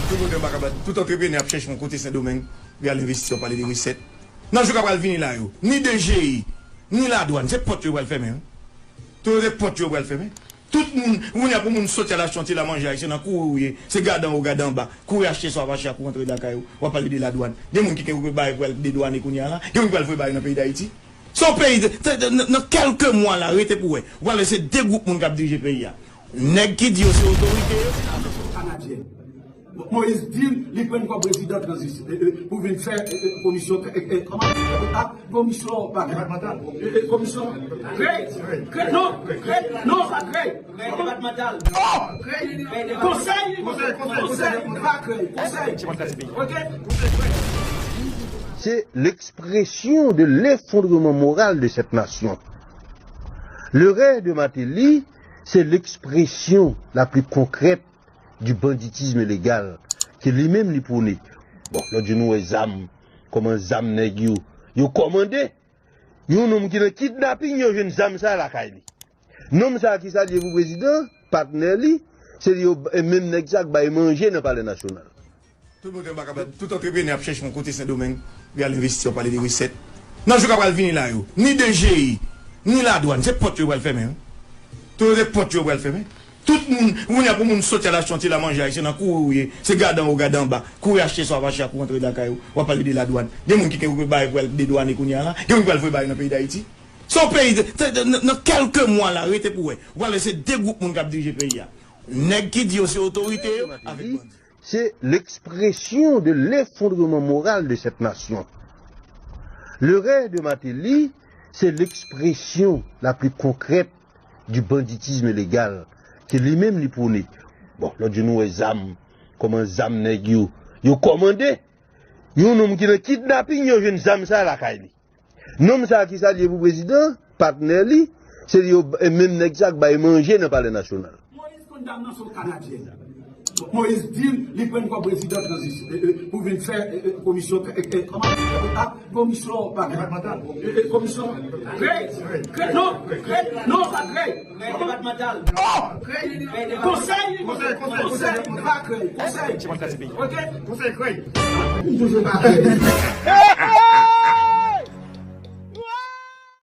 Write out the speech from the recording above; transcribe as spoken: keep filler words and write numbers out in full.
Tout kote m pa ka bat, tout antreprenè ap chèche yon kote Sendomeng pou y al envesti, w ap pale de resèt. Nan jou k ap pral vini la yo, ni D G I, ni ladwàn, se pòt yo pral fèmen, wi. Tout se pòt yo pral fèmen. Tout moun, kounye a pou moun soti al achte yon ti la manje ayisyen nan kouri ou ye, se gade anwo, gade anba, kouri achte sa w ap achte a, kouri antre lakay ou, w ap pale de ladwàn. Gen moun ki gen pou bay pou al dedwane kounye a la, gen moun ki pral voye bay nan peyi Dayiti. Se yon peyi, se, se, nan, nan kèlke mwa la, rete pou wè. Ou pral wè se de gwoup moun k ap dirije peyi a. Nèg ki di yo se otorite yo. Kanadyen. Moïse di m li pran kòb prezidan tranzisyon, eh, eh, pou vin fè, eh, eh, komisyon, eh, eh, kòman, ah, komisyon bagay. Depatmantal. Eh, eh, komisyon. Krey. Krey. Non. Krey. Non, pa krey. Depatmantal. Oh! Krey. Konsèy. Konsèy, konsèy, konsèy. Konsèy. Pa krey. Konsèy. Ok? C'est l'expression de l'effondrement moral de cette nation. Le règne de Martelly, c'est l'expression la plus concrète du banditisme légal ke li menm li pwone. Bon, lòt jou nou wè zam, kòman zam nèg yo, yo kòmande. Yon nonm ki nan kidnaping, yo jwenn zam sa lakay li. Nonm sa ki sa li ye pou prezidan, patnè li, se li yo, e menm nèg sa k bay manje nan Palè Nasyonal. Tout moun pa ka bat, tout antreprenè ap chèche yon kote Sendomeng pou y al envesti, w ap pale de resèt. Nan jou k ap pral vini la yo, ni D G I, ni ladwàn, se pòt yo pral fèmen, wi. Tout se pòt yo pral fèmen. Tout moun, kounye a pou moun soti al achte yon ti la manje ayisyen nan kouri ou ye, se gade anwo, gade anba, kouri achte sa w ap achte a, kouri antre lakay ou, w ap pale de ladwàn. Gen moun ki gen pou bay pou al dedwane kounye a la, gen moun ki pral voye bay nan peyi Dayiti. Se yon peyi, se, se, nan, nan kèlke mwa la, rete pou wè. Ou pral wè se de gwoup moun k ap dirije peyi a. Nèg ki di yo se otorite yo, avèk bandi. C'est l'expression de l'effondrement moral de cette nation. Le règne de Martelly, c'est l'expression la plus concrète du banditisme légal ke li menm li pwone. Bon, lòt jou nou wè zam, kòman zam nèg yo, yo kòmande. Yon nonm ki nan kidnaping, yo jwenn zam sa lakay li. Nonm sa ki sa li ye pou prezidan, patnè li, se li yo, e menm nèg sa k bay manje nan Palè Nasyonal. Moïse konn dam nan se yon Kanadyen. Moïse di m li pran kòb prezidan tranzisyon, eh, eh, pou vin fè, eh, eh, komisyon, eh, eh, kòman, ah, komisyon bagay. Depatmantal. Eh, eh, komisyon. Krey. Krey. Non. Krey. Non, pa krey. Depatmantal. Oh! Krey. Konsèy. Konsèy, konsèy, konsèy. Pa krey. Konsèy. Ok? Konsèy krey. M toujou pa krey.